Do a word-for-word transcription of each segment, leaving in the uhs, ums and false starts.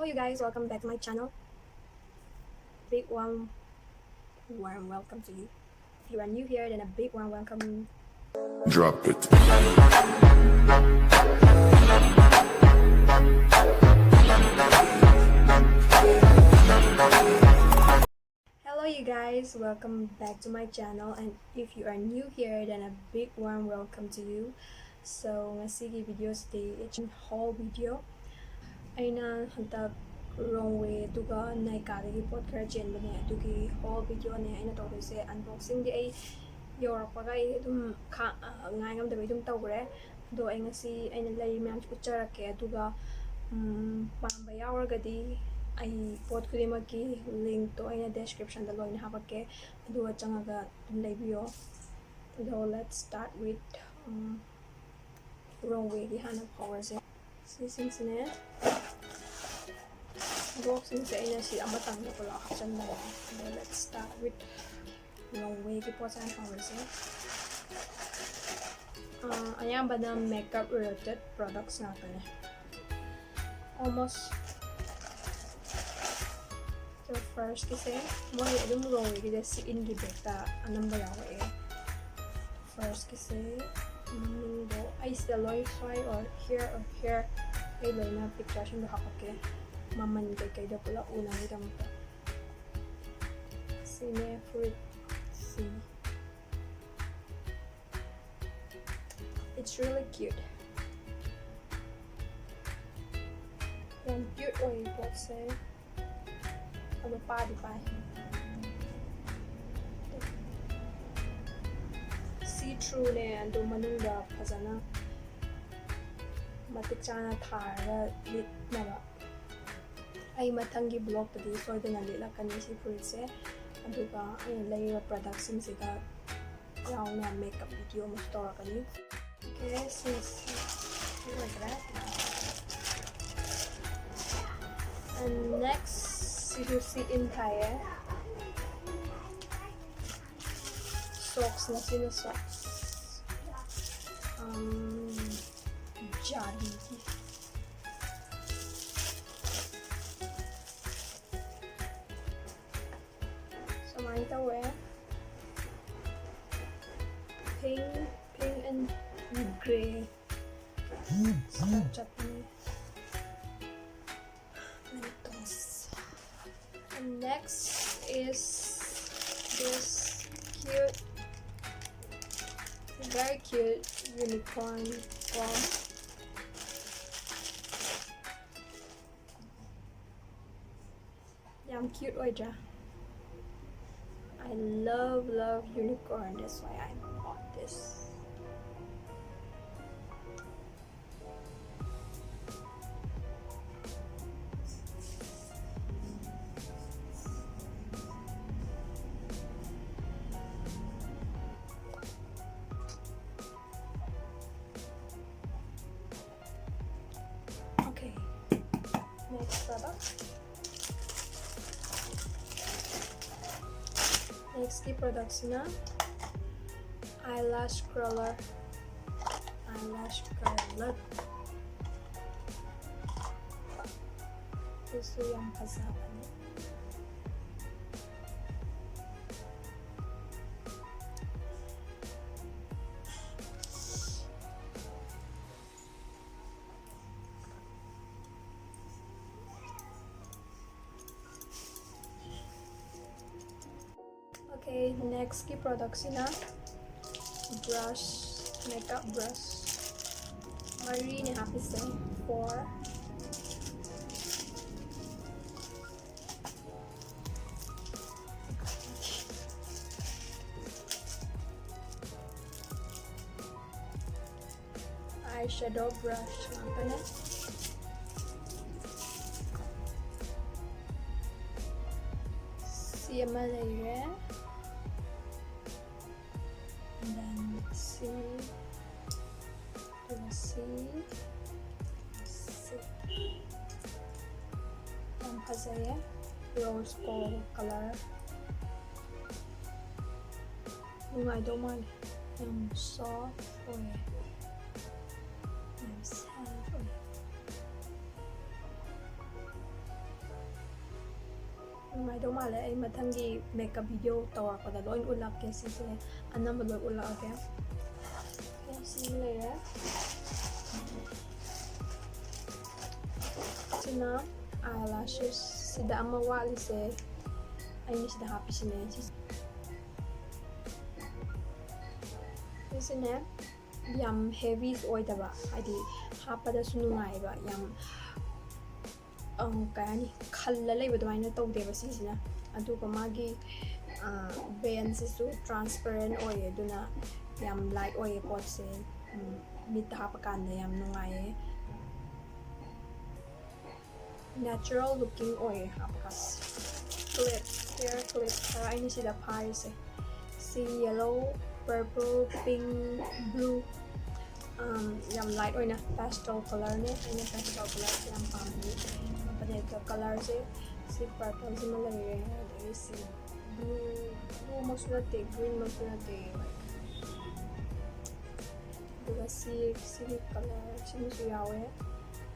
Hello, you guys, welcome back to my channel. Big warm, warm welcome to you. If you are new here, then a big warm welcome. Drop it. Hello, you guys, welcome back to my channel, and if you are new here, then a big warm welcome to you. So, ꯉꯁꯤꯒꯤ video CD it's a haul video. ꯑꯩꯅ ꯍꯟꯗꯛ Rongway ꯑꯗꯨꯒ Nykaaꯗꯒꯤ ꯄꯣꯠ ꯈꯔ ꯆꯦꯟꯕꯅꯦ, ꯑꯗꯨꯒꯤ haul videoꯅꯦ ꯑꯩꯅ ꯇꯧꯗꯣꯏꯁꯦ꯫ Unboxingꯗꯤ ꯑꯩ ꯌꯧꯔꯛꯄꯒ ꯑꯩ ꯑꯗꯨꯝ ꯈꯥ-, ꯑ, ꯉꯥꯏ ꯉꯝꯗꯕꯩ ꯑꯗꯨꯝ ꯇꯧꯈ꯭ꯔꯦ꯫ ꯑꯗꯣ ꯑꯩ ꯉꯁꯤ ꯑꯩꯅ ꯂꯩꯔꯤ ꯃꯌꯥꯝꯁꯦ ꯎꯠꯆꯔꯛꯀꯦ, ꯑꯗꯨꯒ, ꯎꯝ, ꯄꯥꯝꯕ ꯌꯥꯎꯔꯒꯗꯤ ꯑꯩ ꯄꯣꯠ ꯈꯨꯗꯤꯡꯃꯛꯀꯤ linkꯇꯣ ꯑꯩꯅ descriptionꯗ ꯂꯣꯏꯅ ꯍꯥꯄꯛꯀꯦ꯫ ꯑꯗꯨꯒ ꯆꯪꯉꯒ ꯑꯗꯨꯝ ꯂꯩꯕꯤꯌꯣ꯫ ꯑꯗꯣ let's start with, ꯎꯝ, Rongwayꯒꯤ ꯍꯥꯟꯅ ꯐꯥꯎꯔꯁꯦ꯫ ꯁꯤꯁꯤꯡꯁꯤꯅꯦ, boxꯁꯤꯡꯁꯦ ꯑꯩꯅ ꯁꯤ ꯑꯃꯇꯪꯗ ꯄꯨꯂꯞ ꯍꯥꯞꯆꯟꯕꯅꯦ꯫ ꯑꯗꯣ let's start with Rongwayꯒꯤ ꯄꯣꯠꯁꯦ ꯍꯥꯟꯅ ꯍꯧꯔꯁꯦ꯫ ꯑ, ꯑꯌꯥꯝꯕꯅ makeup related products ꯉꯥꯛꯇꯅꯦ, almost꯫ So firstꯀꯤꯁꯦ, ꯃꯣꯏ ꯑꯗꯨꯝ Rongwayꯒꯤꯗ sit inꯒꯤ bagꯇ ꯑꯅꯝꯕ ꯌꯥꯎꯔꯛꯑꯦ꯫ Firstꯀꯤꯁꯦ ꯃꯃꯤꯡꯗꯣ ꯑꯩ ꯁꯤꯗ ꯂꯣꯏ ꯁ꯭ꯋꯥꯏ or here or here ꯑꯩ ꯂꯣꯏꯅ pictureꯁꯤꯡꯗꯣ ꯍꯥꯞꯄꯛꯀꯦ, ꯃꯃꯜ ꯀꯩꯀꯩꯗꯣ ꯄꯨꯂꯞ ꯎꯅꯕꯒꯤꯗꯃꯛꯇ꯫ ꯁꯤꯅꯦ ꯐꯨꯔꯤꯠꯁꯤ꯫ It's really cute. ꯌꯥꯝ cute ꯑꯣꯏ ꯄꯣꯠꯁꯦ꯫ ꯑꯗꯣ ꯄꯥꯗꯤ ꯄꯥꯏ꯫ See throughꯅꯦ, ꯑꯗꯨ ꯃꯅꯨꯡꯗ ꯐꯖꯅ ꯃꯇꯤꯛ ꯆꯥꯅ ꯊꯥꯔꯒ ꯂꯤꯠꯅꯕ꯫ ꯑꯩ ꯃꯊꯪꯒꯤ vlogꯇꯗꯤ ꯁꯣꯏꯗꯅ ꯂꯤꯠꯂꯛꯀꯅꯤ ꯁꯤ ꯐꯨꯔꯤꯠꯁꯦ, ꯑꯗꯨꯒ ꯑꯩꯅ ꯂꯩꯔꯤꯕ productꯁꯤꯡꯁꯤꯒ ꯌꯥꯎꯅ makeup video ꯑꯃꯁꯨ ꯇꯧꯔꯛꯀꯅꯤ꯫ Okay, ꯁꯤꯁꯤ ꯂꯣꯏꯈ꯭ꯔꯦ꯫ And next, ꯁꯤꯁꯨ sit in ꯊꯥꯏꯌꯦ꯫ Socksꯅ ꯁꯤꯅ socks꯫ Um, ꯖꯥꯂꯤꯒꯤ꯫ ꯇꯧꯋꯦ꯫ Pink, pink and gray ꯁꯤꯗ ꯆꯠꯄꯅꯤ꯫ Let me toss. And next is this cute, very cute unicorn foam. ꯌꯥꯝ cute ꯑꯣꯏꯗ꯭ꯔꯥ? I love, love unicorn. That's why I bought this. Okay. Next product. Next ꯀꯤ product ꯁꯤꯅ eyelash curler. Eyelash curler. ꯁꯤꯁꯨ ꯌꯥꯝ ꯐꯖꯕꯅꯤ꯫ Okay, next ꯀꯤ product ꯁꯤꯅ brush, makeup brush꯫ ꯃꯔꯤꯅꯦ ꯍꯥꯞꯄꯤꯁꯦ, four꯫ Eyeshadow brush ꯉꯥꯛꯇꯅꯦ꯫ ꯁꯤ ꯑꯃ ꯂꯩꯔꯦ꯫ And then ꯁꯤ, ꯑꯗꯨꯒ ꯁꯤ, ꯁꯤ꯫ ꯌꯥꯝ ꯐꯖꯩꯌꯦ, rose gold color꯫ ꯅꯨꯡꯉꯥꯏꯗꯧ ꯃꯥꯜꯂꯦ꯫ ꯌꯥꯝ soft ꯑꯣꯏꯌꯦ꯫ ꯌꯥꯝ soft ꯑꯣꯏꯌꯦ꯫ ꯍꯥꯏꯗꯧ ꯃꯥꯜꯂꯦ꯫ ꯑꯩ ꯃꯊꯪꯒꯤ ꯃꯦꯀꯞ ꯚꯤꯗꯤꯑꯣ ꯇꯧꯔꯛꯄꯗ ꯂꯣꯏ ꯎꯠꯂꯛꯀꯦ꯫ ꯁꯤꯁꯦ ꯑꯅꯝꯕ ꯂꯣꯏ ꯎꯠꯂꯛꯑꯒꯦ꯫ ꯁꯤ ꯂꯩꯔꯦ꯫ ꯁꯤꯅ ꯑꯥꯏ ꯂꯥꯁꯦꯁ꯫ ꯁꯤꯗ ꯑꯃ ꯋꯥꯠꯂꯤꯁꯦ ꯑꯩꯅ ꯁꯤꯗ ꯍꯥꯞꯄꯤꯁꯤꯅꯦ꯫ ꯁꯤ-, ꯁꯤꯁꯤꯅꯦ ꯌꯥꯝ ꯍꯦꯚꯤꯁꯨ ꯑꯣꯏꯗꯕ, ꯍꯥꯏꯗꯤ ꯍꯥꯞꯄꯗꯁꯨ ꯅꯨꯡꯉꯥꯏꯕ, ꯌꯥꯝ, ꯑꯝ, ꯀꯩ ꯍꯥꯏꯅꯤ, ꯈꯜꯂ ꯂꯩꯕ ꯑꯗꯨꯃꯥꯏꯅ ꯇꯧꯗꯦꯕ ꯁꯤꯁꯤꯅ꯫ ꯑꯗꯨꯒ ꯃꯥꯒꯤ, ꯑ, ꯕꯦꯟꯁꯤꯁꯨ ꯇ꯭ꯔꯥꯟꯁꯄꯦꯔꯦꯟ ꯑꯣꯏꯌꯦ, ꯑꯗꯨꯅ ꯌꯥꯝ ꯂꯥꯏꯠ ꯑꯣꯏꯌꯦ ꯄꯣꯠꯁꯦ꯫ ꯎꯝ, ꯃꯤꯠꯇ ꯍꯥꯞꯄꯀꯥꯟꯗ ꯌꯥꯝ ꯅꯨꯡꯉꯥꯏꯌꯦ꯫ ꯅꯦꯆꯔꯦꯜ ꯂꯨꯀꯤꯡ ꯑꯣꯏꯌꯦ ꯍꯥꯞꯄꯀꯥꯟꯗ꯫ ꯀ꯭ꯂꯤꯞ, ꯍꯤꯌꯔ ꯀ꯭ꯂꯤꯞ ꯈꯔ ꯑꯩꯅ ꯁꯤꯗ ꯐꯥꯔꯤꯁꯦ꯫ ꯁꯤ ꯌꯦꯂꯣ, ꯄꯔꯄꯜ, ꯄꯤꯡ, ꯕ꯭ꯂꯨ, ꯑꯝ, ꯌꯥꯝ ꯂꯥꯏꯠ ꯑꯣꯏꯅ ꯄꯦꯁꯇꯦꯜ ꯀꯂꯔꯅꯦ꯫ ꯑꯩꯅ ꯄꯦꯁꯇꯦꯜ ꯀꯂꯔꯁꯦ ꯌꯥꯝ ꯄꯥꯝꯃꯦ꯫ ꯑꯗꯨꯒ ꯀꯂꯔꯁꯦ ꯁꯤ ꯄꯔꯄꯜꯁꯤꯃ ꯂꯩꯔꯦ, ꯑꯗꯒꯤ ꯁꯤ ꯕ꯭ꯂꯨ, ꯕ꯭ꯂꯨꯃꯛꯁꯨ ꯅꯠꯇꯦ, ꯒ꯭ꯔꯤꯟꯃꯛꯁꯨ ꯅꯠꯇꯦ, ꯑꯗꯨꯒ ꯁꯤ, ꯁꯤꯒꯤ ꯀꯂꯔ ꯁꯤꯃꯁꯨ ꯌꯥꯎꯋꯦ꯫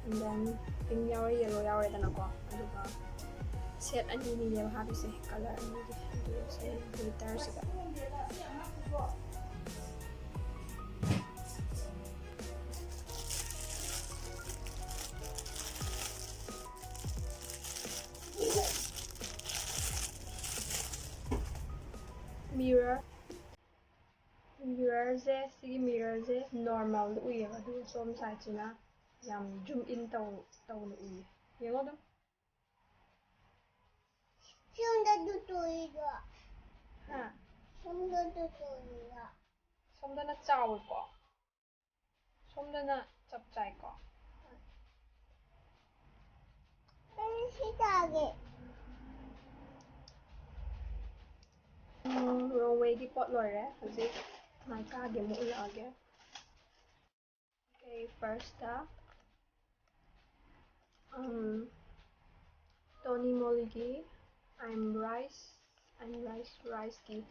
And then ꯄꯤꯡ ꯌꯥꯎꯔꯦ, ꯌꯦꯂꯣ ꯌꯥꯎꯔꯦꯗꯅꯀꯣ꯫ ꯑꯗꯨꯒ ꯁꯦꯠ ꯑꯅꯤꯅꯤꯅꯦꯕ ꯍꯥꯞꯄꯤꯁꯦ, ꯀꯂꯔ ꯑꯅꯤꯒꯤ꯫ ꯑꯗꯨꯒ ꯁꯤ ꯒ꯭ꯂꯤꯇꯔꯁꯤꯒ꯫ ꯃꯤꯔꯔ꯫ ꯃꯤꯔꯔꯁꯦ, ꯁꯤꯒꯤ ꯃꯤꯔꯔꯁꯦ ꯅꯣꯔꯃꯦꯜꯗ ꯎꯏꯌꯦꯕ, ꯑꯗꯨꯒ ꯁꯣꯝ ꯁꯥꯏꯗꯁꯤꯅ ꯌꯥꯝ ꯖꯨꯝ ꯏꯟ ꯇꯧ-, ꯇꯧꯅ ꯎꯏꯌꯦ꯫ ꯌꯦꯡꯉꯣ ꯑꯗꯨꯝ꯫ ꯁꯣꯝꯗ ꯇꯨ ꯇꯣꯏꯗꯣ꯫ ꯍꯥ? ꯁꯣꯝꯗ ꯇꯨ ꯇꯣꯏꯗꯣ꯫ ꯁꯣꯝꯗꯅ ꯆꯥꯎꯋꯦꯀꯣ꯫ ꯁꯣꯝꯗꯅ ꯆꯞ ꯆꯥꯏꯀꯣ꯫ ꯑꯩ ꯁꯤ ꯇꯥꯒꯦ꯫ ꯎꯝ, runwayꯒꯤ ꯄꯣꯠ ꯂꯣꯏꯔꯦ꯫ ꯍꯧꯖꯤꯛ ꯅꯥꯏꯀꯥꯒꯤ ꯑꯃꯨꯛ ꯎꯠꯂꯛꯑꯒꯦ꯫ Okay, firstꯇ, um, Tony Molyꯒꯤ I'm Rise, I'm Rise, Riseꯀꯤ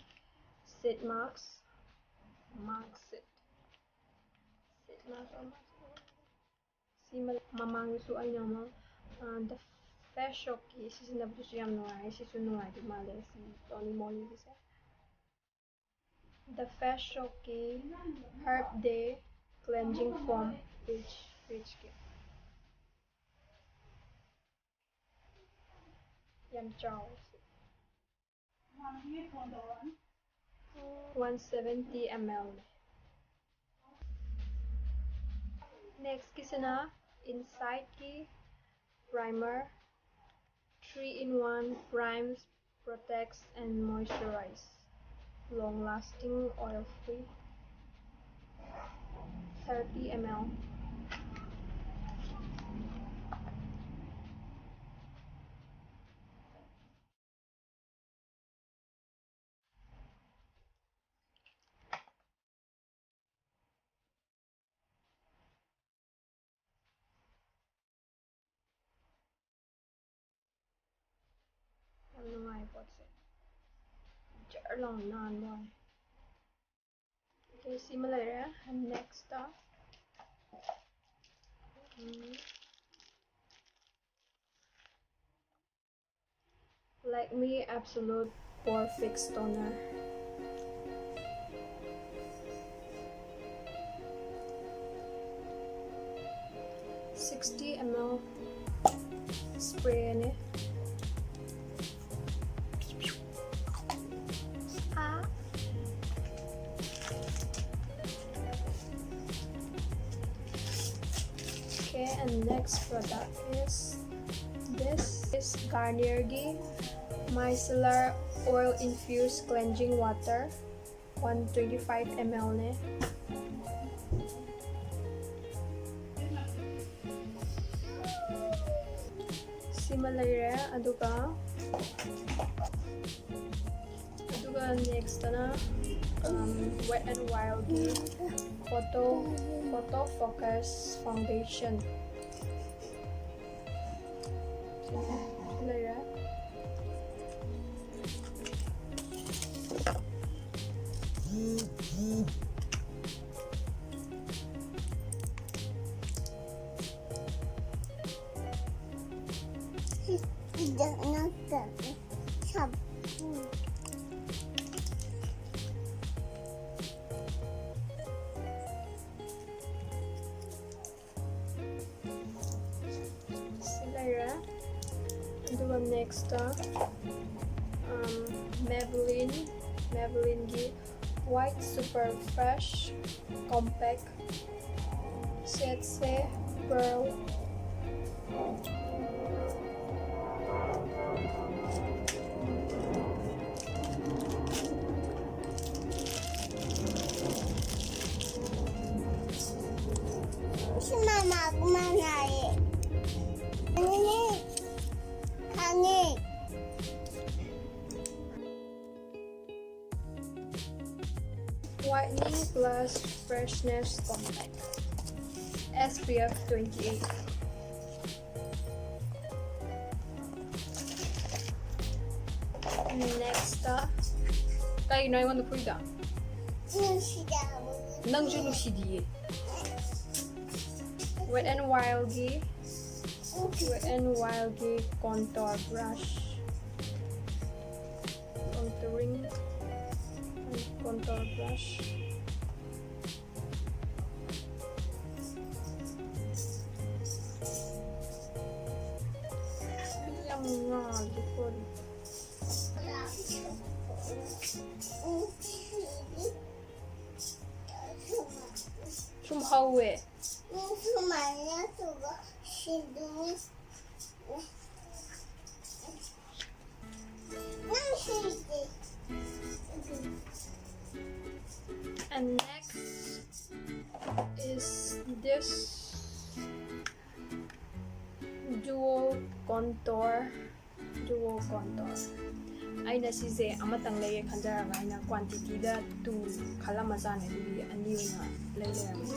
Seed Mask, Mask Seed, Seed Mask ꯑꯃ꯫ ꯁꯤ ꯃ-, ꯃꯃꯥꯡꯗꯁꯨ ꯑꯩꯅ ꯑꯃ, ꯑ, The Face Shockꯀꯤ ꯁꯤꯖꯤꯟꯅꯕꯗꯨꯁꯨ ꯌꯥꯝ ꯅꯨꯡꯉꯥꯏ꯫ ꯁꯤꯁꯨ ꯅꯨꯡꯉꯥꯏꯗꯧ ꯃꯥꯜꯂꯦ, ꯁꯤ Tony Molyꯒꯤꯁꯦ꯫ The Face Shockꯀꯤ Herb Day Cleansing Foam, Rich, Richꯀꯤ꯫ ꯌꯥꯝ ꯆꯥꯎꯋꯦ ꯁꯤ꯫ One seventy ml ꯅꯦ꯫ Nextꯀꯤꯁꯤꯅ Insightꯀꯤ primer, three in one, primes, protects and moisturize, long lasting, oil free, thirty ml. ꯌꯥꯝ ꯅꯨꯡꯉꯥꯏ ꯄꯣꯠꯁꯦ꯫ ꯖꯔ ꯂꯥꯎꯅ ꯅꯥꯟꯕ ꯋꯥꯅꯤ꯫ Okay, ꯁꯤꯃ ꯂꯩꯔꯦ꯫ Nextꯇ, ꯎꯝ, Lakme Absolute Pore Fix Toner, sixty ml spray ꯅꯦ꯫ Ah. Okay, and next product is this is Garnierꯒꯤ Micellar Oil Infused Cleansing Water, one twenty-five ml ꯅꯦ꯫ ꯁꯤꯃ ꯂꯩꯔꯦ꯫ ꯑꯗꯨꯒ, ꯑꯗꯨꯒ nextꯇꯅ, um, Wet n Wildꯒꯤ Photo, Photo Focus Foundation꯫ ꯁꯤꯃ ꯂꯩꯔꯦ꯫ ꯅꯠꯇꯕ ꯁꯥꯄꯣꯟ꯫ ꯁꯤ ꯂꯩꯔꯦ꯫ ꯑꯗꯨꯒ next, um, Maybelline, Maybellineꯒꯤ White Super Fresh Compact shade ꯁꯦ Pearl꯫ ꯁꯤ ꯃꯃꯥꯒ ꯃꯥꯟꯅꯩꯌꯦ꯫ ꯈꯪꯉꯦ꯫ ꯈꯪꯉꯦ꯫ Whitening plus Freshness Compact, S P F twenty-eight. Next, ꯀꯩꯅꯣ ꯑꯩꯉꯣꯟꯗ ꯐꯨꯏꯗꯣ? ꯅꯨꯡꯁꯤꯗꯕ꯫ ꯅꯪꯁꯨ ꯅꯨꯡꯁꯤꯗꯤꯌꯦ꯫ Wet n Wildꯒꯤ, Wet n Wildꯒꯤ contour brush, contouring contour brush꯫ ꯌꯥꯝ ꯉꯥꯜꯂꯤꯀꯣ꯫ ꯁꯨꯝ ꯍꯧꯋꯦ꯫ ꯁꯨꯃꯥꯏꯅ ꯇꯧꯕ ꯁꯤꯗꯨꯅꯤ꯫ ꯅꯪ ꯁꯤꯗꯤ꯫ And next is this dual contour, dual contour꯫ ꯑꯩꯅ ꯁꯤꯁꯦ ꯑꯃꯇꯪ ꯂꯩꯌꯦ ꯈꯟꯖꯔꯒ ꯑꯩꯅ quantityꯗ two ꯈꯜꯂꯝꯃꯖꯥꯠꯅꯦ, ꯑꯗꯨꯒꯤ ꯑꯅꯤ ꯑꯣꯏꯅ ꯂꯩ ꯂꯩꯔꯝꯃꯦ꯫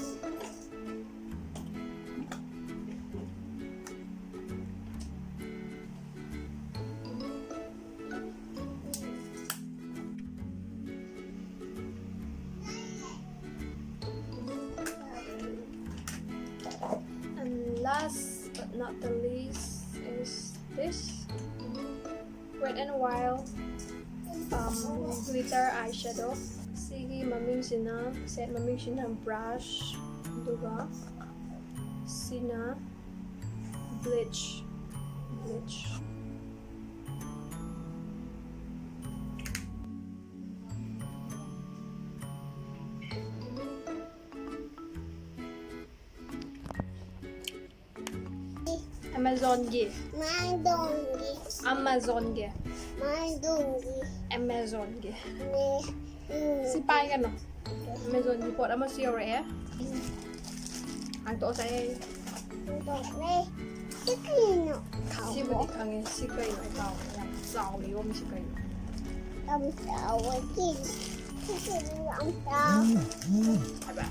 And last but not the least is Wet n Wild, um, glitter eyeshadow. ꯁꯤꯒꯤ ꯃꯃꯤꯡꯁꯤꯅ, set ꯃꯃꯤꯡꯁꯤꯅ Brush, ꯑꯗꯨꯒ ꯁꯤꯅ Bleach, Bleach꯫ Amazonꯒꯤ꯫ Amazonꯒꯤ꯫ Amazonꯒꯤ꯫ Amazonꯒꯤ꯫ Amazonꯒꯤ꯫ ꯁꯤ ꯄꯥꯏꯒꯅꯨ꯫ Amazonꯒꯤ ꯄꯣꯠ ꯑꯃꯁꯨ ꯌꯧꯔꯛꯑꯦ꯫ ꯍꯥꯡꯇꯣꯛꯑꯁꯦ꯫ ꯍꯥꯡꯇꯣꯛꯑꯦ꯫ ꯁꯤ ꯀꯩꯅꯣ? ꯁꯤꯕꯨꯗꯤ ꯈꯪꯉꯦ꯫ ꯁꯤ ꯀꯩꯅꯣ? ꯑꯩ ꯀꯥꯎꯔꯦ꯫ ꯌꯥꯝ ꯆꯥꯎꯅ ꯌꯣꯝꯃꯤꯁꯤ ꯀꯩꯅꯣ? ꯌꯥꯝ ꯆꯥꯎꯋꯦ꯫ ꯁꯤ ꯀꯩꯅꯣ? ꯌꯥꯝ ꯆꯥꯎ꯫ ꯍꯥꯏꯕ꯫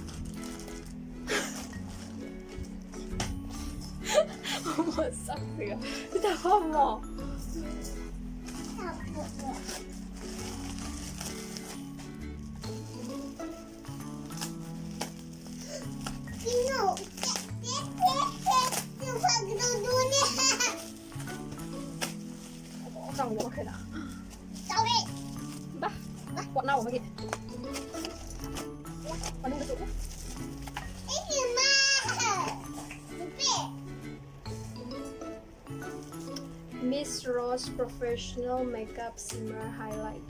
ꯃꯁꯛꯁꯤꯒ꯫ ꯁꯤꯗ ꯐꯝꯃꯣ꯫ ꯆꯥꯎꯔꯦ꯫ ꯕꯥ꯫ ꯕꯥ꯫ ꯄꯣꯠ ꯅꯥꯎ ꯑꯃꯒꯤ꯫ ꯃꯅꯨꯡꯗꯁꯨ꯫ Miss Rose Professional Makeup Shimmer Highlight꯫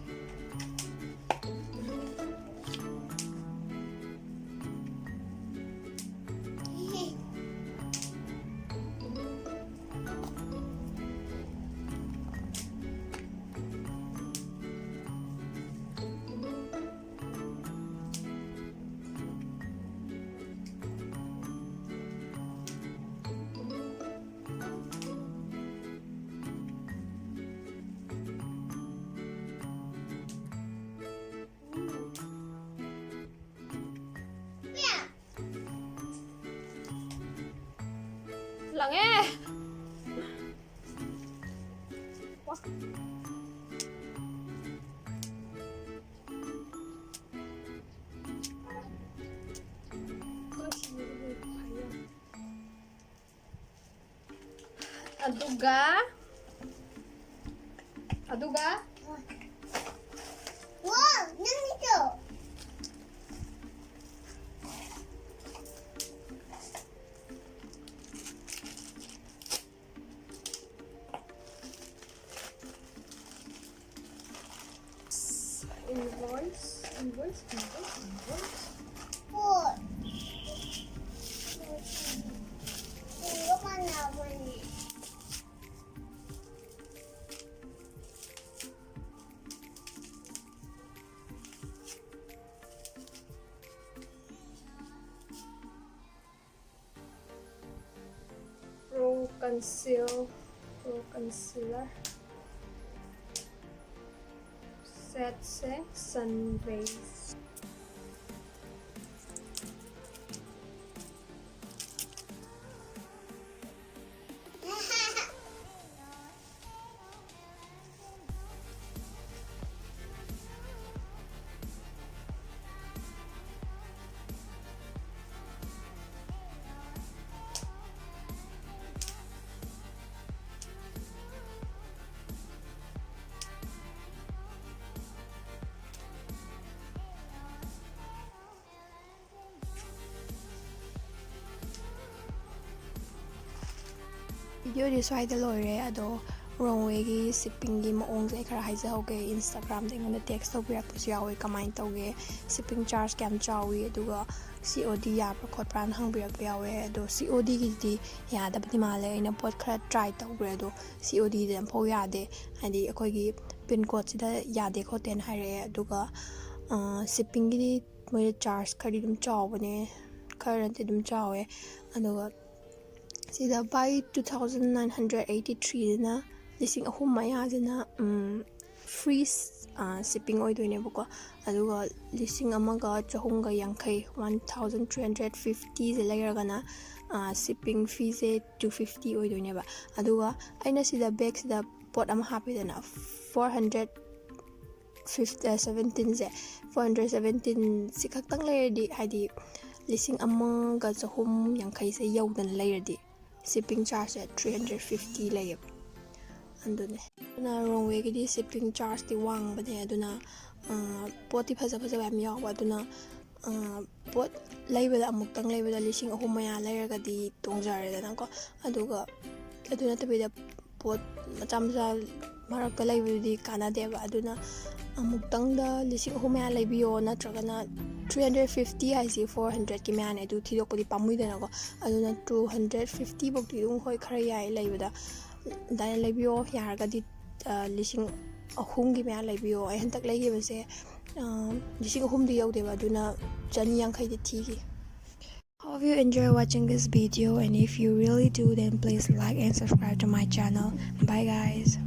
ꯂꯪꯉꯦ꯫ ꯋꯥ꯫ ꯑꯗꯨꯒ ꯑꯗꯨꯒ ꯋꯥ, ꯅꯪꯒꯤꯁꯨ꯫ Invoice, invoice, invoice, invoice. ꯍꯣꯏ꯫ ꯄꯨꯔꯒ ꯃꯥꯟꯅꯕꯅꯦ꯫ Pro Conceal, Pro Concealer. Setꯁꯦ Sun Base. Videoꯗꯤ ꯁ꯭ꯋꯥꯏꯗ ꯂꯣꯏꯔꯦ꯫ ꯑꯗꯣ ꯔꯣꯡꯋꯦꯒꯤ ꯁꯤꯞꯄꯤꯡꯒꯤ ꯃꯑꯣꯡꯁꯦ ꯑꯩ ꯈꯔ ꯍꯥꯏꯖꯍꯧꯒꯦ꯫ ꯏꯟꯁꯇꯥꯒ꯭ꯔꯥꯝꯗ ꯑꯩꯉꯣꯟꯗ ꯇꯦꯛꯁ ꯇꯧꯕꯤꯔꯛꯄꯁꯨ ꯌꯥꯎꯋꯦ, ꯀꯃꯥꯏꯅ ꯇꯧꯒꯦ, ꯁꯤꯞꯄꯤꯡ ꯆꯥꯔꯖ ꯀꯌꯥꯝ ꯆꯥꯎꯋꯤ, ꯑꯗꯨꯒ ꯁꯤ ꯑꯣ ꯗꯤ ꯌꯥꯕ꯭ꯔꯥ ꯈꯣꯠꯄ꯭ꯔꯥꯅ ꯍꯪꯕꯤꯔꯛꯄ ꯌꯥꯎꯋꯦ꯫ ꯑꯗꯣ ꯁꯤ ꯑꯣ ꯗꯤꯒꯤꯗꯤ ꯌꯥꯗꯕꯗꯤ ꯃꯥꯜꯂꯦ꯫ ꯑꯩꯅ ꯄꯣꯠ ꯈꯔ ꯇ꯭ꯔꯥꯏ ꯇꯧꯈ꯭ꯔꯦ, ꯑꯗꯣ ꯁꯤ ꯑꯣ ꯗꯤꯗꯤ ꯑꯝꯐꯥꯎ ꯌꯥꯗꯦ꯫ ꯍꯥꯏꯗꯤ ꯑꯩꯈꯣꯏꯒꯤ ꯄꯤꯟ ꯀꯣꯗꯁꯤꯗ ꯌꯥꯗꯦ ꯈꯣꯠꯇꯦꯅ ꯍꯥꯏꯔꯛꯑꯦ꯫ ꯑꯗꯨꯒ ꯁꯤꯞꯄꯤꯡꯒꯤꯗꯤ ꯃꯣꯏ ꯆꯥꯔꯖ ꯈꯔꯗꯤ ꯑꯗꯨꯝ ꯆꯥꯎꯕꯅꯦ, ꯈꯔꯗꯤ ꯑꯗꯨꯝ ꯆꯥꯎꯋꯦ꯫ ꯑꯗꯨꯒ ꯁꯤꯗ by two thousand nine hundred eighty threeꯁꯤꯅ, ꯂꯤꯁꯤꯡ ꯑꯍꯨꯝ ꯃꯌꯥꯁꯤꯅ free shipping ꯑꯣꯏꯗꯣꯏꯅꯦꯕꯀꯣ꯫ ꯑꯗꯨꯒ ꯂꯤꯁꯤꯡ ꯑꯃꯒ ꯆꯍꯨꯝꯒ ꯌꯥꯡꯈꯩ, one thousand three hundred fiftyꯁꯦ ꯂꯩꯔꯒꯅ shipping feeꯁꯦ two fifty ꯑꯣꯏꯗꯣꯏꯅꯦꯕ꯫ ꯑꯗꯨꯒ ꯑꯩꯅ ꯁꯤꯗ ꯕꯦꯛꯁꯤꯗ ꯄꯣꯠ ꯑꯃ ꯍꯥꯞꯄꯤꯗꯅ, four hundred fifty seventeenꯁꯦ, four hundred seventeen ꯁꯤ ꯈꯛꯇꯪ ꯂꯩꯔꯗꯤ, ꯍꯥꯏꯗꯤ ꯂꯤꯁꯤꯡ ꯑꯃꯒ ꯆꯍꯨꯝ ꯌꯥꯡꯈꯩꯁꯦ ꯌꯧꯗꯅ ꯂꯩꯔꯗꯤ, shipping chargeꯁꯦ three hundred fifty ꯂꯩꯌꯦꯕ꯫ ꯑꯗꯨꯅꯦ꯫ ꯑꯗꯨꯅ ꯔꯣꯡꯋꯦꯒꯤꯗꯤ ꯁꯤꯞꯄꯤꯡ ꯆꯥꯔꯖꯇꯤ ꯋꯥꯡꯕꯅꯦ꯫ ꯑꯗꯨꯅ ꯄꯣꯠꯇꯤ ꯐꯖ ꯐꯖꯕ ꯌꯥꯝ ꯌꯥꯎꯕ꯫ ꯑꯗꯨꯅ ꯄꯣꯠ ꯂꯩꯕꯗ, ꯑꯃꯨꯛꯇꯪ ꯂꯩꯕꯗ ꯂꯤꯁꯤꯡ ꯑꯍꯨꯝ ꯃꯌꯥ ꯂꯩꯔꯒꯗꯤ ꯇꯣꯡꯖꯔꯦꯗꯅꯀꯣ꯫ ꯑꯗꯨꯒ ꯑꯗꯨ ꯅꯠꯇꯕꯤꯗ ꯄꯣꯠ ꯃꯆꯥ ꯃꯆꯥ ꯃꯔꯛꯇ ꯂꯩꯕꯗꯨꯗꯤ ꯀꯥꯟꯅꯗꯦꯕ꯫ ꯑꯗꯨꯅ ꯑꯃꯨꯛꯇꯪꯗ ꯂꯤꯁꯤꯡ ꯑꯍꯨꯝ ꯃꯌꯥ ꯂꯩꯕꯤꯌꯣ, ꯅꯠꯇ꯭ꯔꯒꯅ ꯊ꯭ꯔꯤ ꯍꯟꯗ꯭ꯔꯦꯠ ꯐꯤꯐꯇꯤ ꯍꯥꯏꯁꯤ ꯐꯣꯔ ꯍꯟꯗ꯭ꯔꯦꯠꯀꯤ ꯃꯌꯥꯅꯦ, ꯑꯗꯨ ꯊꯤꯗꯣꯛꯄꯗꯤ ꯄꯥꯝꯃꯨꯏꯗꯅꯀꯣ꯫ ꯑꯗꯨꯅ ꯇꯨ ꯍꯟꯗ꯭ꯔꯦꯠ ꯐꯤꯐꯇꯤ ꯐꯥꯎꯗꯤ ꯑꯗꯨꯝ ꯍꯣꯏ ꯈꯔ ꯌꯥꯏ ꯂꯩꯕꯗ꯫ ꯑꯗꯨꯃꯥꯏꯅ ꯂꯩꯕꯤꯌꯣ꯫ ꯌꯥꯔꯒꯗꯤ ꯂꯤꯁꯤꯡ ꯑꯍꯨꯝꯒꯤ ꯃꯌꯥ ꯂꯩꯕꯤꯌꯣ꯫ ꯑꯩ ꯍꯟꯗꯛ ꯂꯩꯈꯤꯕꯁꯦ ꯂꯤꯁꯤꯡ ꯑꯍꯨꯝꯗꯤ ꯌꯧꯗꯦꯕ, ꯑꯗꯨꯅ ꯆꯅꯤ ꯌꯥꯡꯈꯩꯗꯤ ꯊꯤꯈꯤ꯫ Hope you enjoy watching this video, and if you really do, then please like and subscribe to my channel. Bye guys.